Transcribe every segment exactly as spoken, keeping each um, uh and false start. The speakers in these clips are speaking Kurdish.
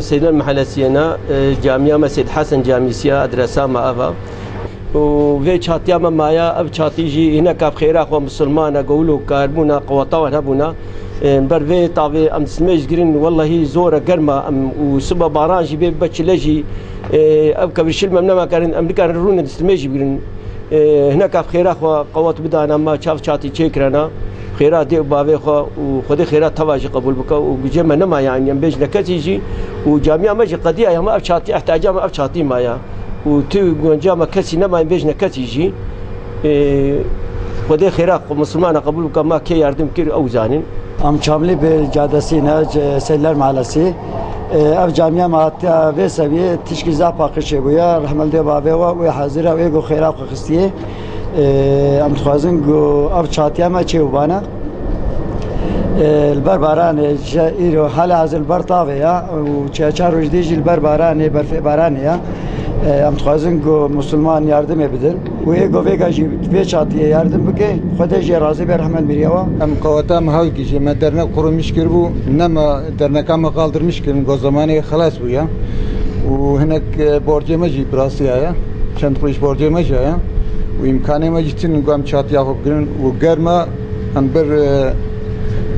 Seyler Mehelesiyê ne, e, camiya me Seyd Hesen Camisiya, adresa me eva. Û vê çatiya me maya, ev çatî jî hineka bi xêra xwe misilman e, gowil û karbûna, qeweta wan hebûna. E, ber vê tavê em disilmêj digirin, wellehî zor e, germ e, em, û sibe baran jî bê, bibe çile jî, e, ev kevir şil me em nema karin, em nikarin rûnin disilmêj jî bigirin. E, hineka bi xêra xwe qewet bidana me, çav çatî çêkirana. Xêra dê û bavê xwe û Xwedê xêra teva jî qebûl bike û gicê me nema, yanî em bêjine kesî jî û camiya me jî qediya ya me ev çatî, ihtiyaca me ev çatî maya û tu gunca me kesî nema, em bêjine kesî jî. E, Xwedê xêra xwe misilmana qebûl bike, ma kê yardim kir ew zanin. Em Çamlî bi cadesî ne, ce-, Seyler Mahallesî. E, ev camiya me hatiya vê seviyê tişkî zaf paqij çêbûye. Rehmel dê bavê we wê hazir e, wê ku xêra xwe xistiye. E, em dixwazin ku ev çatiya me çê û bane. E, li ber baranê, ji îro hala hazir li ber tavê ya û çe-, çar roj dî jî li ber baranê, berfê baranê ya. E, em dixwazin ku misilman yardimê bidin. Wê govêka jî vê çatiyê yardim bike, Xwedê jê razî be, rehmet miriye wa. Em qeweta me hewl kişê, me dernek qurulmuş kiribû, nema derneka me kaldırmış kirin, go zamanê xelas bû ya. Û hinek, e, borcê me jî bi rastî heye, çend roj borcê me jî heye. Û îmkanê me jî tînin ku em çatiya xwe bigirin û germa em ber, e,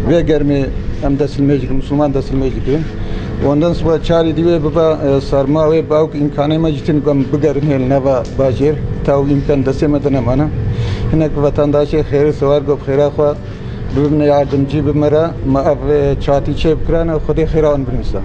vê germê em dest li mêj dikin, misilman dest li mêj dikin. Ondan sonra çarê dî wê bibe, e, serma wê bi ew îmkanê me jî tînin ku em bigerin hê li nava bajêr, ta ew îmkan destê me de nemane. Hinek vatandaşê xêrê sewar ku bi xêra xwe bibine yardimcî bi me re, me ev, e, çatî çê bikirane, Xwedê xêra wan binivîse.